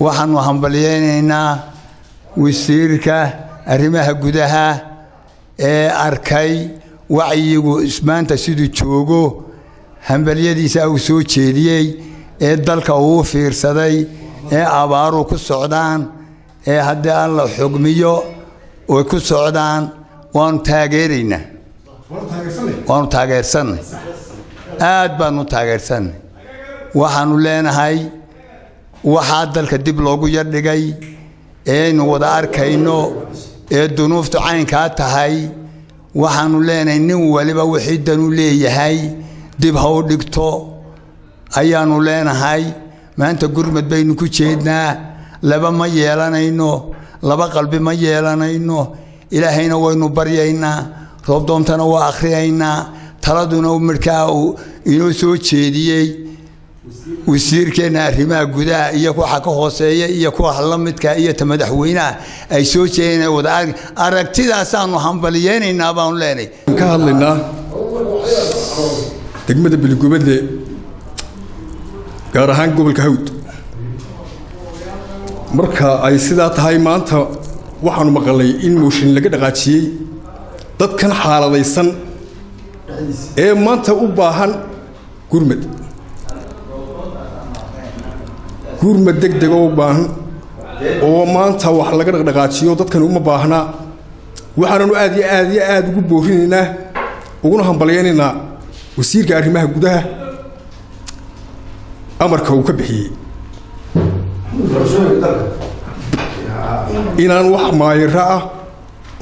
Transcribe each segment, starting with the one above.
Waxaanu hambalyaynaynaa wasiirka arrimaha gudaha ee arkay wacyigu maanta siduu joogo, hambalyadiisa uu soo jeediyey ee dalka uu fiirsaday ee abaaru ku socdaan ee haddii Alla xugmiyo ay ku socdaan. Waanu taageeraynaa, waanu taageersannay, aad baanu taageersannay. Waxaanu leenahay waxaa dalka dib loogu yardhigay eaynu wada arkayno ee dunuuftu caynkaa tahay, waxaanu leenahay nin waliba wixii danu leeyahay dib ha u dhigto ayaanu leenahay. Maanta gurmad baynu ku jeednaa. Laba ma yeelanayno, laba qalbi ma yeelanayno. Ilaahayna waynu baryaynaa, roobdoontana waa akhriyaynaa. Taladuna midhkaa uu inoo soo jeediyey wasiirkeenna arrimaha gudaha iyo waxa ka hooseeya iyo kuwa la midka iyo ta madaxweynaha ay soo jeedeen, wada aragtidaasaanu hambaliyeynaynaa baanu leenahay. Ka hadlaynaa degmada Beligubadle, gaar ahaan gobolka Hawd. Marka ay sidaa tahay, maanta waxaanu maqalay in mooshin laga dhaqaajiyey dadkan xaaladaysan ee maanta u baahan gurmad, gurmad deg dega u baahan oo maanta wax laga dhaqdhaqaajiyo. Dadkan uma baahnaa. Waxaananu aad iyo aad iyo aada ugu boorinaynaa uguna hambalyaynaynaa wasiirka arrimaha gudaha amarka uu ka bixiyey inaan wax maayiro ah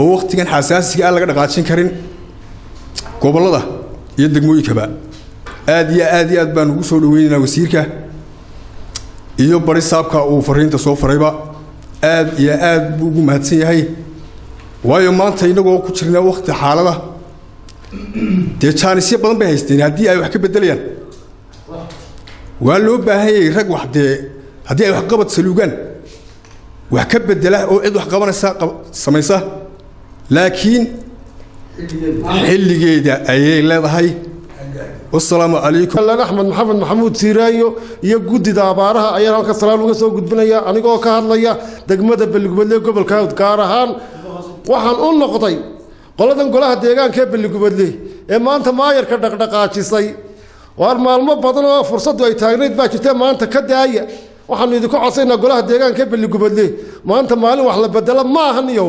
oo wakhtigan xasaasiga ah laga dhaqaajin karin gobollada iyo degmooyinkaba. Aad iyo aad iyo aad baan ugu soo dhaweynaynaa wasiirka iyo bari saabka uu fariinta soo farayba. Aad iyo aad buu ugu mahadsan yahay, waayo maanta innagoo ku jirnaa wakhti xaalada dee jaanisyo badan bay haysteen. Haddii ay wax ka beddelayaan waa loo baahan yayay rag wax dee haddii ay waxqabad saluugaan wax ka beddela oo cid wax qabanaysa samaysa, laakiin xilligeeda ayay leedahay. Wasalaamu calaykum. Axmed Maxamed Maxamuud Siiraayo iyo guddida abaaraha ayaan halka salaan uga soo gudbinaya, anigoo ka hadlaya degmada Beligubadle, gobolka Hawd. Gaar ahaan waxaan u noqday qoladan golaha deegaanka ee Beligubadle ee maanta maayarka dhaqdhaqaajisay. Waar maalmo badan oo fursaddu ay taagnayd baa jirtee, maanta ka daaya. Waxaanu idinku codsaynaa golaha deegaanka ee Beligubadle, maanta maalin wax la bedelo ma ahan iyo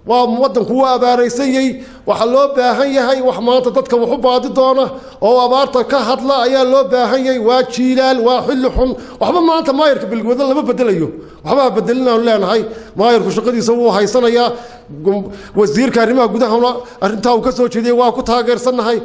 waa waddanku wuu abaaraysanyey. Waxaa loo baahan yahay wax maanta dadka wax u baadi doona oo abaarta ka hadla ayaa loo baahan yahay. Waa jiilaal, waa xilli xun. Waxba maanta maayarka Beligubadle lama bedelayo, waxba ha bedelinaanu leenahay. Maayarku shaqadiisa wuu haysanayaa. Wasiirka arrimaha gudahana arrintaa uu ka soo jeediyey waa ku taageersannahay.